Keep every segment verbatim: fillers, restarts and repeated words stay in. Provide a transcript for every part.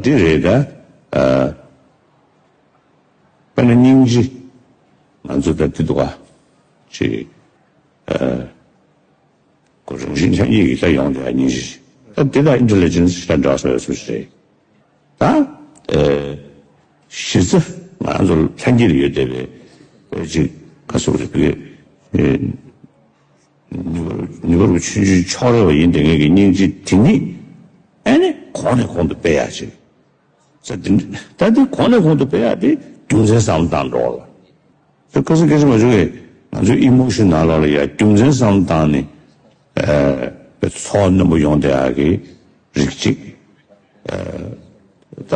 འདི་རེད་ད། ཨ། དཔེར་ན་སྙིང་རྗེ། ང་ཚོ་ད་འདི་འདུག་ག་ཅིག་ཨ། ཁོ་རང་བཞིན་ཐོན་སྐྱེད་ཀྱི་ད་ཡོང་དེ་སྙིང་རྗེ། ད་འདི་ད་ཨིན་ཊེ་ལི་ཇེན་སི་ཞེ་དྲག་འདྲ་སོ་ཡ་སུ་ཞིག་རེད། ད། ཨེ། གཞི་རྩ་ང་ཚོ་ལྷན་སྐྱེས་ལ་ཡོད་བསྡད་པའི་ཨེ་ཅིག་ག་སོགས་རེད་པས། ཨེ། ཉེ་བར་ཉེ་བར་ཆུང་ཆུང་ཕྱོགས་རེ་བ་ཡིན་དེ་ངེད་ཀྱི་སྙིང་རྗེ་དེ་ཉིད་ཨེ་ནི་གོང་ནས་གོང་དུ་སྤེལ་ཡག་ཅིག་ས་དེ་ད་དེ་གོང་ནས་གོང་དུ་སྤེལ་ཡག་དེ་རྒྱུ་མཚན་བསམ་བློ་བཏང་འགྲོ་བ་ལ། དེ་ཁ་སང་སྐད་ཆ་མ་བྱུང་བས་ང་ཚོའི་ཨི་མོ་ཤོན་ནང་ལོགས་ལ་ཡ་རྒྱུ་མཚན་བསམ་བློ་བཏང་ནས་ཨེ་ཚོར་རྣོན་པོ་ཡོང་བསྡད་ཡག་གི་རིགས་གཅིག་ཨེ་ད་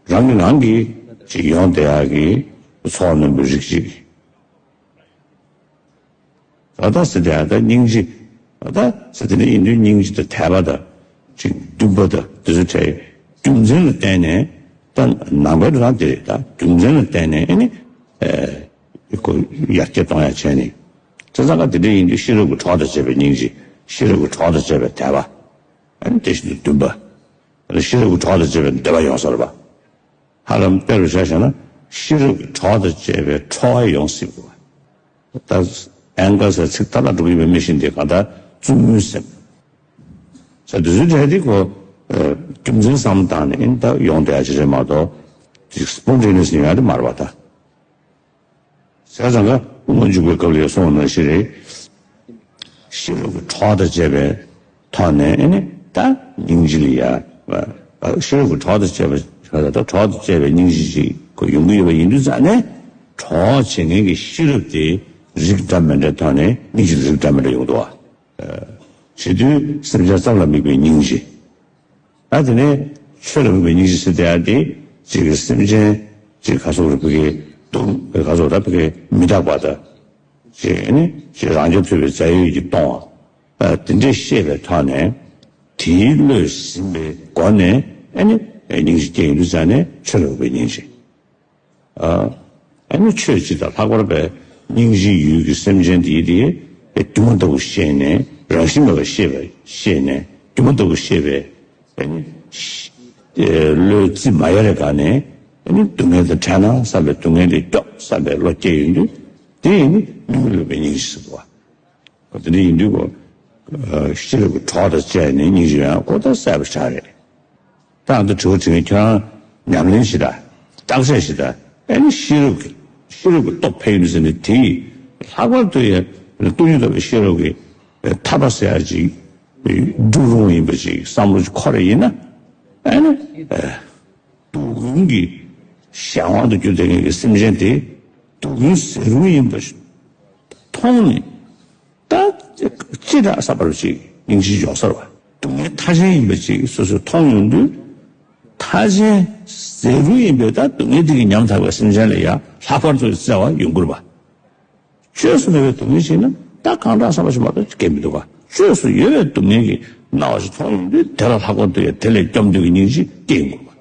རང་གི་རང་གི་ཅིག་ཡོང་བསྡད་ཡག་གི་ཚོར་རྣོན་པོའི་རིགས་གཅིག་ད་ལྟ་ཟེར་དེ་ཨ་ད་སྙིང་རྗེ། ད་ལྟ་ཟེར་དེ་ནི་ཡིན་དུས་སྙིང་རྗེ་དང་དད་པ་དང་ཅིག་འདུན་པ་དང་དེ་ཚོ་བྲལ་རྒྱུ་མཚན་ལ་བརྟེན་ནས་ད་ནང་པའི་འགྲོ་སྟངས་དེ་རེད། ད་རྒྱུ་མཚན་ལ་བརྟེན་ནས་ཨ་ནི་ཨེ་ཁོ་ཡར་རྒྱས་གཏོང་ཡག་བྱས་ནས་བྱས་ཙང་ཀ་དེ་འདྲ་ཡིན་དུས་ཤེས་རབ་ཀྱི་གྲོགས་དང་བཅས་པའི་སྙིང་རྗེ། ཤེས་རབ་ཀྱི་གྲོགས་དང་བཅས་པའི་དད་པ། ཨ་ནི་དེ་བཞིན་དུ་འདུན་པ། ཤེས་རབ་ཀྱི་གྲོགས་དང་བཅས་པའི་འདོད་པ་ཡོང་ས་རེད་པ། ཧ་ལམ་དཔེ་རུ་བཞག་བཞག་ན་ཤེས་རབ་ཀྱི་གྲོགས་དང་བཅས་པའི་ཁྲོ་བ་ཡོང་སྲིད་དགོས་པ། ད་ཨེང་གལ་སི་ཚིག་ཏག་ཏག་འགྲོ་གི་ཡོད་པའི་མི་ཤིན་ཏེ་གང་ལྟར་བཙུན་མོའི་སེམས། ས་དུས་ཚོད་དྲན་དེ་ཁོ་རྒྱུ་མཚན་བསམ་བཏང་ནས་ཨིན་ད་ཡོང་བསྡད་ཡ་ཅིག་རེད་མ་གཏོགས་སྤོན་ཊེ་ནི་ཡས་ནི་ཡོང་ཡ་དེ་མ་རེད་པ་ད། བྱས་ཙང་ཀ་དབུ་མ་འཇུག་པའི་སྐབས་ལ་ཡང་གསུངས་པ་ནང་བཞིན་རེད། ཤེས་རབ་ཀྱི་གྲོགས་དང་བཅས་པའི་ཐོག་ནས་ཨེ་ནི་ད་སྙིང་རྗེ་ལ་ཡ། ཤེས་རབ་ཀྱི་གྲོགས་དང་བཅས་པའི་གྲོགས་དང་བཅས་པའི་སྙིང་རྗེ་ཅིག་ཁོ་ཡོང་གི་ཡོད་པ་ཡིན་དུས་ཙང་ནས་གྲོགས་བྱེད་མཁན་གྱི་ཤེས་རབ་དེ་རིགས་འདྲ་མི་འདྲའི་ཐོག་ནས་སྙིང་རྗེ་རིགས་འདྲ་མི་འདྲ་ཡོང་འདུག་བ། བྱེད་དུས་སེམས་ཅན་ཙམ་ལ་དམིགས་པའི་སྙིང་རྗེ། ད་དེ་ནས་ཆོས་ལ་དམིགས་པའི་སྙིང་རྗེ་ཟེར་དེ་ཡང་དེ་གཅིག་གི་སེམས་ཅན་གཅིག་ག་སོགས་རིག་པ་གི་སྡུག་ག་སོགས་རབ་པ་གི་མི་རྟག་པ་དང་། གཅིག་ནི་གཅིག་རང་རྐྱ་ཐུབ་པའི་རྩ་བའི་ཡུལ་གྱི་སྟོང་བ། དེ་འདྲས་ཤེས་པའི་ཐོག་ནས་དེའི་བློས་ཟིན་པའི་སྒོ་ནས་ཨ་ནི་སྙིང་རྗེ་སྐྱེ་ཡོང་དུས་ཙང་ནས་ཆོས་ལ་དམིགས་པའི་སྙིང་རྗེ། ཨ་ནི་ཆོས་སྤྱི་དང་ལྷག་པར་པའི་སྙིང་རྗེའི་ཡུལ་གྱི་སེམས་ཅན་དེའི་དེ་སྒྱུ་མ་ལྟ་བུ་ཤེས་ནས་རང་བཞིན་མེད་པར་ཤེས་པ་ཤེས་ནས་སྒྱུ་མ་ལྟ་བུ་ཤེས་པའི་ཨ་ནི་བློའི་རྩིས་མ་ཡལ་བའི་སྒང་ནས་ཨ་ནི་སྡུག་བསྔལ་དང་བྲལ་ན་བསམ་པའི་སྡུག་བསྔལ་དེ་སྐྱོབ་བསམ་པའི་བློ་སྐྱེ་ཡོང་དུས་དེ་ཨ་ནི་སྙིང་རྗེ་ལ་དམིགས་པའི་སྙིང་རྗེ་ཟེར་བ། དེ་འདྲ་ཡིན་དུས་ཁོ། ཤེས་རབ་ཀྱི་གྲོགས་དང་བཅས་ནས་སྙིང་རྗེ་ཡང་ཁོ་ད་གསལ་པོ་ཆགས་རེད། ད་ང་ཚོ་དྲི་བ་དྲི་མཁན་ཁྱོད་རང་ཉམས་ལེན་ཞིག་དང་བརྟག་དཔྱད་ཞིག་དང་ཨ་ནི་ཤེས་རབ་ཀྱི་ཤེས་རབ་ཀྱི་སྟོབས་འཕེལ་ཡོང་དུས་ཟེར་ནས་དེ་ཡིས་ལྷག་པར་དུ་ཡང་སྟོང་ཉིད་རྟོགས་པའི་ཤེས་རབ་ཀྱི་ཐར་པ་ཟེར་ཡ་ཅིག་སྒྲུབ་རུང་ཡིན་པ་ཅིག་བསམ་བློ་ཅིག་འཁོར་རེ་ཡིན་ན་ཨ་ནི། སྡུག་ཀུན་གྱི་གཞན་དབང་དུ་གྱུར་བསྡད་མཁན་གྱི་སེམས་ཅན་དེ་སྡུག་ཀུན་ཟད་རུང་ཡིན་པ་མཐོང་ནས་ད་ཅི་དྲག་ས་བར་ཅིག་སྙིང་རྗེ་ཡོང་ས་རེད་བ། སྡུག་བསྔལ་མཐའ་ཅན་ཡིན་པ་ཅིག་སོ་སོས་མཐོང་ཡོང་དུས་མཐའ་ཅན་ཟད་རུང་ཡིན་པའི་ད་སྡུག་བསྔལ་དེ་གི་ཉམ་ཐག་པའི་སེམས་ཅན་ལ་ཡང་ལྷག་པར་དུ་བརྩེ་བ་ཡོང་དགོས་རེད་བ། བཅོས་སུ་མེད་པའི་སྡུག་བསྔལ་ཞིག་ན་ད་གང་དྲག་བསམ་པ་ཞིག་མ་གཏོགས་སྐྱེ་མི་འདུག་ག་བཅོས་སུ་ཡོད་པའི་སྡུག་བསྔལ་གྱི་སྣང་བ་ཞིག་མཐོང་ཡོང་དུས་དེ་ལ་ལྷག་པར་དུ་ཡང་དེ་ལས་སྐྱོབ་འདོད་ཀྱི་སྙིང་རྗེ་སྐྱེ་ཡོང་དགོས་